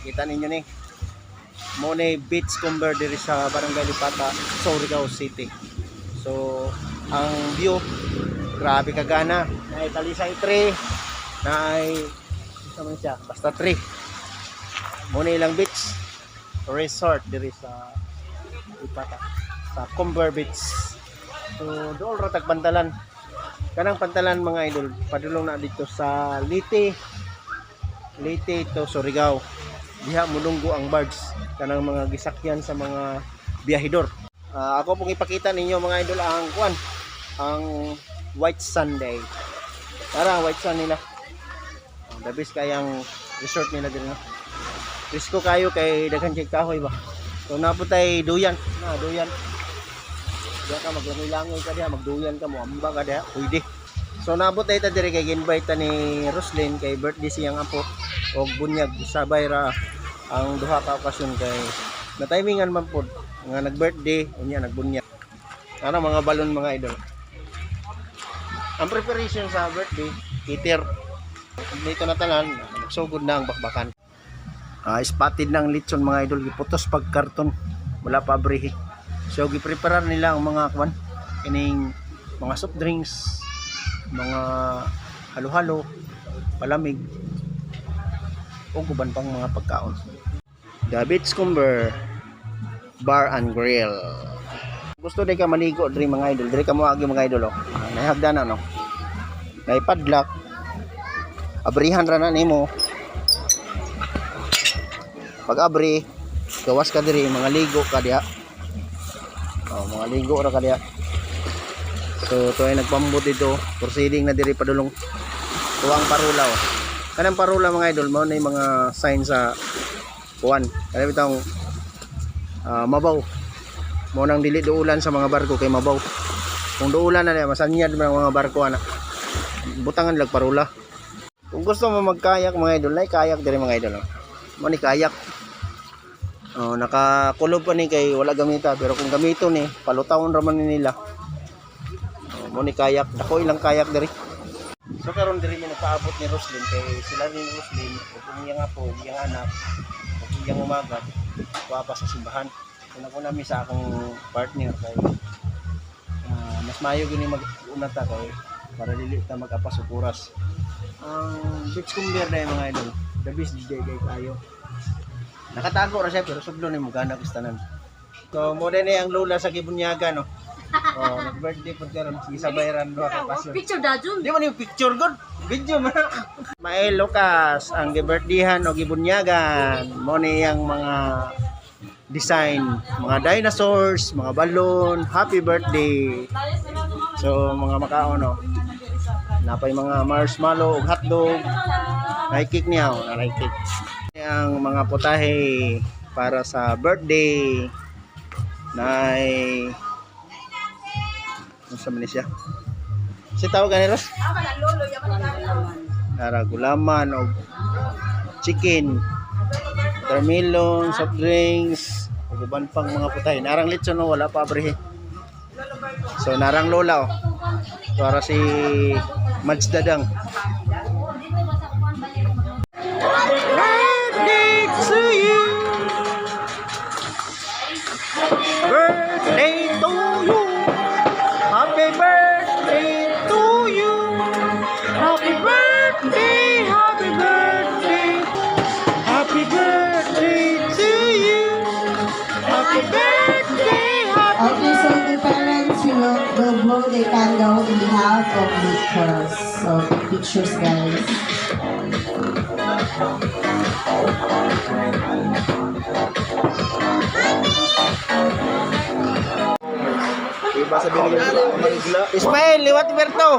Kita ninyo ni. Mo ni Beachcomber diri sa Barangay Lipata, Surigao City. So, ang view, grabe kagana. Naay talisay tree, naay isa man siya, basta tree. Mo ni ilang beach resort diri sa Lipata, sa Comber Beach. So, dool ra tag pantalan. Kanang pantalan, mga idol, padulong na dito sa Leyte. Leyte to Surigao. Diha mulunggo ang barge, kanang mga gisakyan sa mga biyahidor. Ah, ako pong ipakita ninyo, mga idol, ang kuan, ang White Sunday. Tara, White Sun nila. Oh, the best kayang resort nila diri, no. Risko kayo kay daghan kay kahoy ba. So naputay duyan, na duyan. Diya ka maglangoy-langoy ka diha, magduyan ka mo, amba ka diha, pwede. So naabot tayo ta diri kay gi-invite ta ni Roslyn kay birthday siyang apo og bunyag, sabay ra ang duha ka okasyon kay na timingan man pod nga nag-birthday unya nagbunyag. Ana mga balon, mga idol. Ang preparation sa birthday, cater. Dito na tanan, nagsugod na ang bakbakan. Ah, spotted ng litson, mga idol, giputos pag karton. Wala pa abrihi. So gipreparar nila ang mga kwan, kining mga soft drinks, mga halo-halo, palamig, ug uban pang mga pagkaon. The Beachcomber Bar and Grill. Gusto di ka maligo diri, mga idol, diri ka moagi, mga idol, oh. Ah, naay na, no. Naay padlock. Abrihan ra na nimo. Pag abri, gawas ka diri, mga ligo ka diha. Oh, mga ligo ra ka diha. So, to ay nagpambot dito, proceeding na diri padulong. Tuwang parula, oh. Kanang parula, mga idol, mao na yung mga sign sa kuan. Kanang bitong mabaw. Mao nang dili duulan sa mga barko kay mabaw. Kung duulan na niya, masanyad man ang mga barko ana. Butangan lag parula. Kung gusto mo magkayak, mga idol, nay kayak diri, mga idol. Oh. Mo ni kayak. Oh, nakakulob pa ni kay wala gamita, pero kung gamito ni, palutawon ra man ni nila. Oh, mo ni kayak, dako ilang kayak diri. So karon diri mi nagpaabot ni Roslyn kay sila ni Roslyn ug ang iyang apo, ug iyang anak, ug iyang umagat kuha pa sa simbahan. So naguna mi sa akong partner kay mas maayo gini mag-una ta kay para dili ta mag-apas og oras. Ang Beachcomber na mga idol, the best DJ kay kayo. Nakatago ra siya pero suglo ni mo gana tanan. So mo din ang lola sa gibunyagan, no. Oh, nag-birthday pud karon, sige sabay ran duha ka pasyon. Picture dajun. Di man yung picture god, video man. Mael Lucas ang gibirthdayhan o gibunyagan. Mo ni ang mga design, mga dinosaurs, mga balloon, happy birthday. So mga makaon, no. Napay mga marshmallow ug hotdog. Nay cake niya, oh, nay cake. Ang mga putahe para sa birthday. Nay Unsa man ni siya? Si tawag ani, Ros? Nara gulaman og chicken, watermelon, soft drinks, ug uban pang mga putahe. Narang litson, no, wala pa abrihe. So narang lola, oh. Para si Mads Dadang. Birthday to you. Birthday to you. Happy birthday to you. Happy birthday, happy birthday. Happy birthday to you. Happy birthday, happy Okay, so the parents will blow the candle in behalf of Lucas. So, take pictures, guys. Iba sabihin nila, marigla. Ismael, liwat Berto.